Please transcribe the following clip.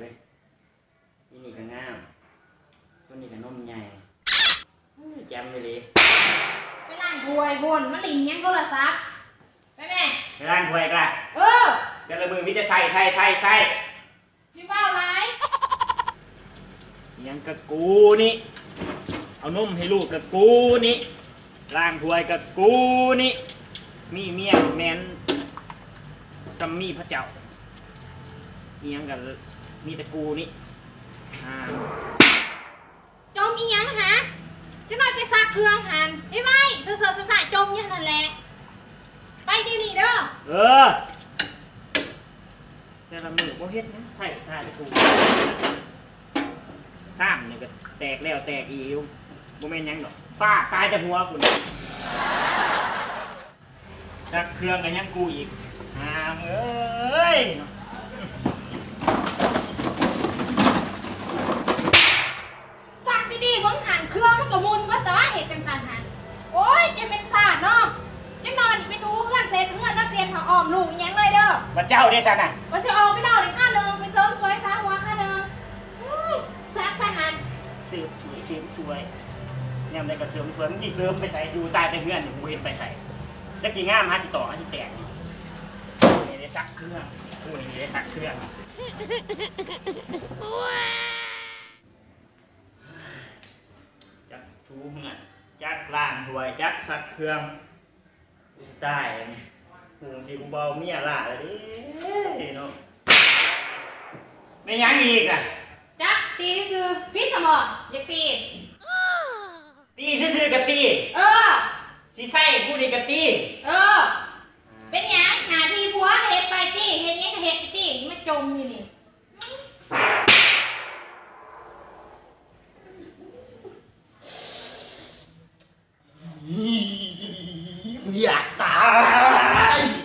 ເວີຍ ອີນີ້ກໍງາມ ຄົນນີ້ກໍນົມໃຫຍ່ ເອີ ແຈ່ມອີ່ຫຼີ. ໄປລ້າງຖ້ວຍພຸ້ນ ມາຫຼິ້ນຫຍັງໂທລະສັບ ໄປແມ່. ໄປລ້າງຖ້ວຍກະ ເອີ ແຕ່ລະມື້ມີແຕ່ໃສ່ ໃສ່ ໃສ່ ໃສ່. ຢ່າເວົ້າຫຼາຍ ອີ່ຫຍັງກະກູນີ້ ເອົານົມໃຫ້ລູກກະກູນີ້ ລ້າງຖ້ວຍກະກູນີ້ ມີເມຍແມ່ນສ່ຳມີພະເຈົ້າ ອີ່ຫຍັງກະມີແຕ່ກູນີ້. ອ່າ ຈົ່ມອີ່ຫຍັງຫາ? ຈັກໜ້ອຍໄປຊັກເຄື່ອງຫັ້ນ ໄວໆ ເສີດໆ ຊ້າໆ ຈົ່ມຢູ່ຫັ້ນແຫຼະ ໄປດຽວນີ້ເດີ. ເອີ ແຕ່ລະມື້ບໍ່ເຮັດຫຍັງ ໃຊ້ທ່າແຕ່ກູ ຊາມນີ້ກໍແຕກແລ້ວແຕກອີກຢູ່ ບໍ່ແມ່ນຫຍັງດອກ ຟາດຕາຍແຕ່ຫົວພຸ້ນ. ຊັກເຄື່ອງກໍຍັງກູອີກ ຫາມເອີຍ. ຊັກດີໆ ເບິ່ງຫັ້ນ ເຄື່ອງມັນກໍໝຸ່ນເບິດຕົວະ ເຮັດຈັ່ງຊັ້ນຫັ້ນ. ໂອ້ຍ ເຈັບແມ່ນຊາດເນາະ ຈັກໜ້ອຍນີ້ໄປຖູເຮືອນເຊັດເຮືອນ ມາປ່ຽນຜ້າອ້ອມລູກອີ່ຫຍັງເລີຍເດີ. ວ່າເຈົ້າເດ້ຊັ້ນນະ? ວ່າຊິອອກໄປນອກນີ້ຂ້າໜຶ່ງ ໄປເສີມສວຍສາຫົວຂ້າໜຶ່ງ. ໂອ້ຍ ຊັກໄປຫັ້ນ ເສີມສວຍ ເສີມສວຍ ຍາມໃດກໍເສີມສວຍ ມັນຊິເສີມໄປໃສ? ຢູ່ຕາຍແຕ່ເຮືອນນີ້ ບໍ່ເຫັນໄປໃສ ຈັກຊິງາມຫາຊິຕອກຫາຊິແຕກ. ນີ້ໄດ້ຊັກເຄື່ອງ ຜູ້ນີ້ໄດ້ຊັກເຄື່ອງ. ຈັກຖູເຮືອນ ຈັກລ້າງຖ້ວຍ ຈັກຊັກເຄື່ອງ. ຕາຍ ຜູ້ທີ່ຜູ້ເບົາເມຍລ້າແລ້ວເດ້ເນາະ. ແມ່ນຫຍັງອີກລະ? ຈັກ ຕີຊື່ ຜິດຊະບໍ? ຢາກຕີ ຕີຊື່ໆ ກະຕີ. ເອີ ຊິໃສ່ຜູ້ນີ້ກະຕີ. ເອີ ເປັນຫຍັງ? ໜ້າທີ່ຜົວເຮັດໄປຕິ ເຮັດຫຍັງກະເຮັດໄປຕິ ມາຈົ່ມຢູ່ນີ້. ຢາກຕາຍ.